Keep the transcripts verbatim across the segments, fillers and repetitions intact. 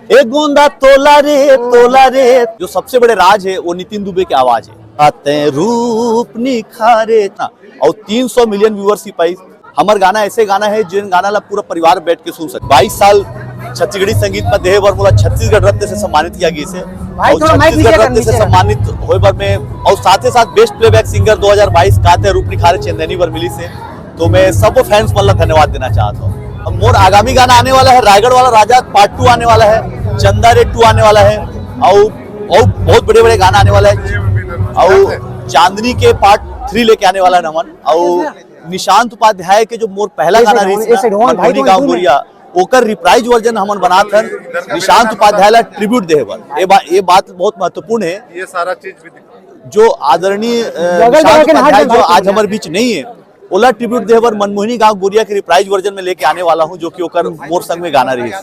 एक गोंदा तोला रे, तोला रे। जो सबसे बड़े राज है, वो नितिन दुबे की आवाज है। आते रूप निखारे ना, और तीन सौ मिलियन व्यूअर्स ही पाई। हमर गाना ऐसे गाना है, जिन गाना ला पूरा परिवार बैठ के सुन सके। बाईस साल छत्तीसगढ़ी संगीत में देहे बर मोला छत्तीसगढ़ रत्न से सम्मानित किया गया से। भाई, और थोड़ा माइक नीचे छत्तीसगढ़ कर, रत्न से नीचे कर। सम्मानित होए बर में, और साथ ही साथ बेस्ट प्लेबैक सिंगर दो हज़ार बाईस काते रूप निखारे चंदैनी बर मिली से। तो मैं सब फैंस मन ला धन्यवाद देना चाहता हूँ। अब मोर आगामी गाना आने वाला है, रायगढ़ वाला राजा पार्ट टू आने वाला है, चंदा रे टू आने वाला है, और, और बहुत बड़े बड़े गाना आने वाला है, और चांदनी के पार्ट थ्री लेके आने वाला है नमन, और निशांत उपाध्याय के जो मोर पहला ऐसे गाना रहीस ना, ऐसे ढोंग भाई, मरकोनी तो गाँव इसमें गुरिया, ओकर रिप्राइज वर्जन हमन बनात हन निशांत उपाध्याय ला ट्रिब्यूट देहे बर। ये बा-, ये बात बहुत महत्वपूर्ण है। ये सारा चीज भी दिखा। जो आदरणीय, अ, बगल निशांत बगल के हाथ उपाध्याय जो बंधा आज के हमर बीच नहीं है, ओला ट्रिब्यूट देहे बर मनमोहनी गाँव गुरिया के रिप्राइज वर्जन में लेके आने वाला हूँ, जो कि ओकर मोर संग में गाना रहीस।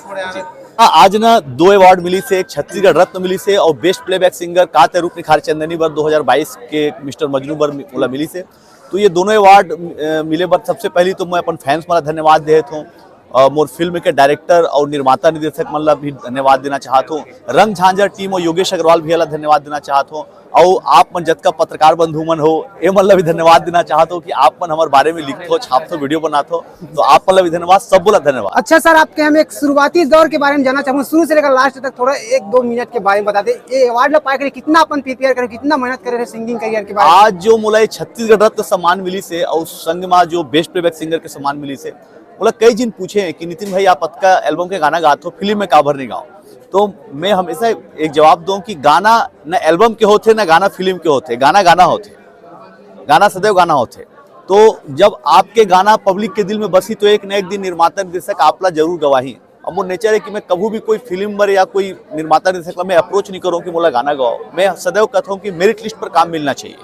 हाँ, आज ना दो अवार्ड मिली से, एक छत्तीसगढ़ रत्न मिली से और बेस्ट प्लेबैक सिंगर काते रूप निखार चंदैनी बर दो हज़ार बाईस के मिस्टर मजनू बर मि-, ओला मिली से। तो ये दोनों अवार्ड, अ, मिले बर सबसे पहली तो मैं अपन फैंस मन ला धन्यवाद देत हूँ। अ, मोर फिल्म के डायरेक्टर और निर्माता निर्देशक मन ला भी धन्यवाद देना चाहत हूँ। रंग झांझर टीम और योगेश अग्रवाल भैया ला धन्यवाद देना चाहत हूँ। और आप मन जतका पत्रकार बंधु मन हो, ए मन ला भी धन्यवाद देना चाहत हूँ कि आप मन हमर बारे में लिखत हो, छापत हो, वीडियो बनात हो, तो आप मन ला भी धन्यवाद, सब बोला धन्यवाद। अच्छा सर, आपके हम एक शुरुआती दौर के बारे में जानना चाहूँगा, शुरू से लेकर लास्ट तक थोड़ा एक दो मिनट के बारे में बता दे। ये अवार्ड ला पाए के लिए कितना अपन प्रिपेयर करे, कितना मेहनत करे रहे सिंगिंग करियर के बारे में? आज जो मोला ये छत्तीसगढ़ रत्न सम्मान मिली से और संग मा जो बेस्ट प्लेबैक सिंगर के सम्मान मिली से, मोला कई जिन पूछे हैं कि नितिन भाई, आप अतका एल्बम के गाना गात हो, फिल्म में काबर नहीं गाओ? तो मैं हमेशा एक जवाब दूं कि गाना न एल्बम के होथे, न गाना फिल्म के होथे, गाना गाना होथे, गाना सदैव गाना होथे। तो जब आपके गाना पब्लिक के दिल में बसी, तो एक न एक दिन निर्माता निर्देशक आपला जरूर गवाही। अब वो नेचर है कि मैं कभी भी कोई फिल्म बर या कोई निर्माता निर्देशक ला मैं अप्रोच नहीं करूँ कि मोला गाना गाओ। मैं सदैव कहता हूँ कि मेरिट लिस्ट पर काम मिलना चाहिए।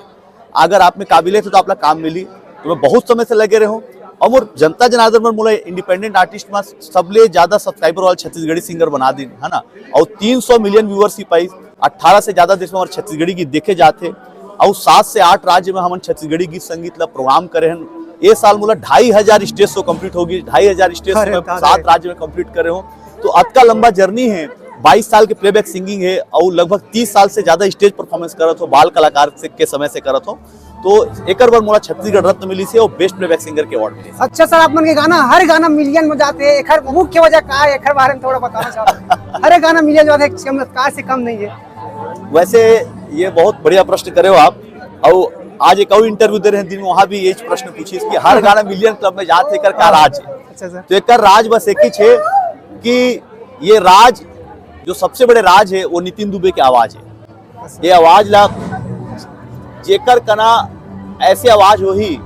अगर आप में काबिलियत है तो आपला काम मिली। तो मैं बहुत समय से लगे रहे हूँ। और मोर जनता जनार्दन बर मोला इंडिपेंडेंट आर्टिस्ट में सबले ज्यादा सब्सक्राइबर वाला छत्तीसगढ़ी सिंगर बना दिन, है ना? और तीन सौ मिलियन व्यूअर्स ही पाई, अठारह से ज्यादा देश में हमारे छत्तीसगढ़ी गीत देखे जाते। और सात से आठ राज्य में हमन छत्तीसगढ़ी गीत संगीत ला प्रोग्राम करे हन। ये साल मोला ढाई हजार स्टेज शो कंप्लीट होगी, ढाई हजार स्टेज शो अरे मैं दादा। सात राज्य में कंप्लीट करे हूँ। तो अतका लंबा जर्नी है, बाईस साल के प्लेबैक सिंगिंग है और लगभग तीस साल से ज्यादा स्टेज परफॉर्मेंस करत हो, बाल कलाकार से, के समय से करत हो। तो एकर बर मोला छत्तीसगढ़ रत्न मिली से और बेस्ट प्लेबैक सिंगर के अवार्ड मिली से। अच्छा सर, आप मन के गाना, हर गाना मिलियन में जाते हैं, एकर मुख्य वजह का है, एकर बारे में थोड़ा बताना चाहते हैं। हर एक गाना मिलियन जाते हैं, चमत्कार से कम नहीं है। वैसे ये बहुत बढ़िया प्रश्न करे हो आप। और आज एक और इंटरव्यू दे रहे हैं दिन में, वहां भी ये प्रश्न पूछिस कि हर गाना मिलियन क्लब में जात है, एकर का राज है? अच्छा सर। तो एकर राज बस एक ही छे कि ये राज, जो सबसे बड़े राज है, वो नितिन दुबे के आवाज है। ये आवाज ला जेकर कना ऐसे आवाज होही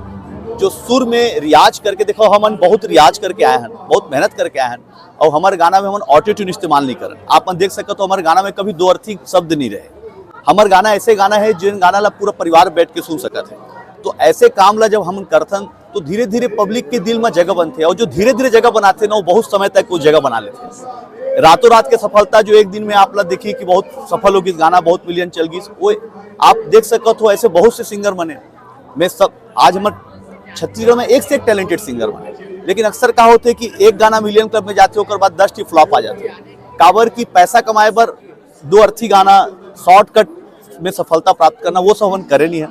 जो सुर में रियाज करके, देखो हमन बहुत रियाज करके आए हैं, बहुत मेहनत करके आए हैं। और हमारे गाना में हमन ऑटो ट्यून इस्तेमाल नहीं करन। आप मन देख सकत हो हमारे गाना में कभी दो अर्थी शब्द नहीं रहे। हमारे गाना ऐसे गाना है जिन गाना ला पूरा परिवार बैठ के सुन सकत है। तो ऐसे काम ला जब हमन करथन तो धीरे धीरे पब्लिक के दिल में जगह बनथे, और जो धीरे धीरे जगह बनाथे ना, वो बहुत समय तक वो जगह बना लेथे। रातों रात के सफलता जो एक दिन में आप ला देखी कि बहुत सफल हो गिस गाना, बहुत मिलियन चल गिस, वो आप देख सकत हो। ऐसे बहुत से सिंगर बने, मैं सब, आज हमर छत्तीसगढ़ में एक से एक टैलेंटेड सिंगर बने, लेकिन अक्सर का होथे कि एक गाना मिलियन क्लब में जाथे, ओकर बाद दस ठी फ्लॉप आ जाथे। काबर कि पैसा कमाए बर दो अर्थी गाना, शॉर्टकट में सफलता प्राप्त करना, वो सब हमन करे नहीं है।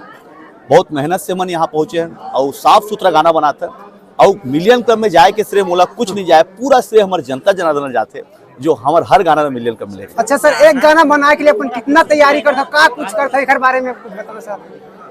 बहुत मेहनत से हमन यहाँ पहुँचे हैं और साफ सुथरा गाना बनाते हैं। और मिलियन क्लब में जाए के श्रेय मोला कुछ नहीं जाए, पूरा श्रेय हमारे जनता जनार्दन ला जाथे, जो हमारे हर गाना में मिलियन क्लब में लेके। अच्छा सर, एक गाना बनाए के लिए अपन कितना तैयारी करता, का कुछ करता, एक बारे में कुछ बताओ सर।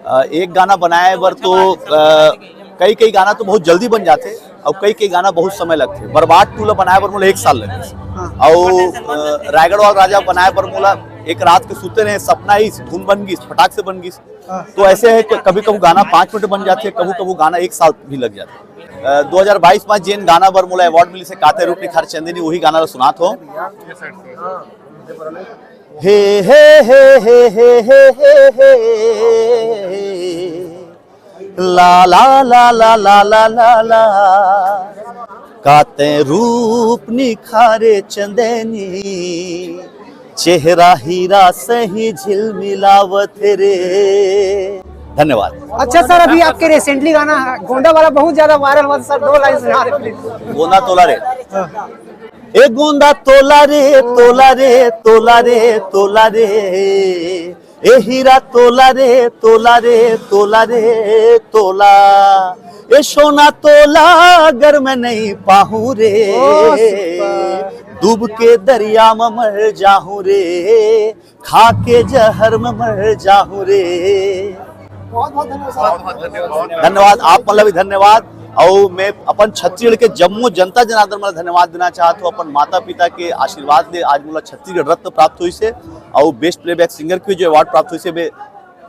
अ, एक गाना बनाए बर तो, अ, कई कई गाना तो बहुत जल्दी बन जाथे और कई कई गाना बहुत समय लगथे। बर्बाद टू ला बनाए बर मोला एक साल लगे। हाँ। और, अ, रायगढ़ वाला राजा बनाए बर मोला एक रात के सुते रहे, सपना ही धुन बन गिस, फटाक से बन गिस। हाँ। तो ऐसे है कि कभी कभी गाना पाँच मिनट बन जाथे, कभी कभी गाना एक साल भी लग जाथे। अ, दो हज़ार बाईस में जेन गाना बर मोला अवार्ड मिली से काते रूप निखार चंदेनी, वही गाना ला सुनात हो। हे, हे, हे, हे, हे, हे, हे, हे। ला, ला, ला, ला, ला, ला, ला, ला। काते रूप निखारे चंदेनी, चेहरा हीरा सही झिलमिलावत रे। धन्यवाद। अच्छा सर, अभी आपके रिसेंटली गाना गोंदा वाला बहुत ज्यादा वायरल हुआ था सर, दो लाइन सुना दे प्लीज। गोंदा तोला रे। हाँ। ए गोंदा तोला रे, तोला रे, तोला रे, तोला रे। ए हीरा तोला रे, तोला रे, तोला रे, तोला। ए सोना तोला अगर मैं नहीं पाहूं रे, डूब के दरिया में मर जाहूं रे, खा के जहर में मर जाहूं रे। बहुत बहुत धन्यवाद। धन्यवाद, आप मन ला भी धन्यवाद। अउ मैं अपन छत्तीसगढ़ के जम्मो जनता जनार्दन मन ला धन्यवाद देना चाहत हूँ। अपन माता पिता के आशीर्वाद ले आज मोला छत्तीसगढ़ रत्न प्राप्त होइस हे, अउ बेस्ट प्लेबैक सिंगर के जो अवार्ड प्राप्त होइस हे, मैं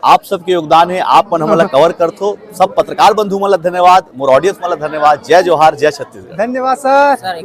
आप सबके योगदान हे, आप मन हमन ला कवर करथो। सब पत्रकार बंधु मन ला धन्यवाद, मोर ऑडियंस मन ला धन्यवाद। जय जोहार, जय छत्तीसगढ़। धन्यवाद सर।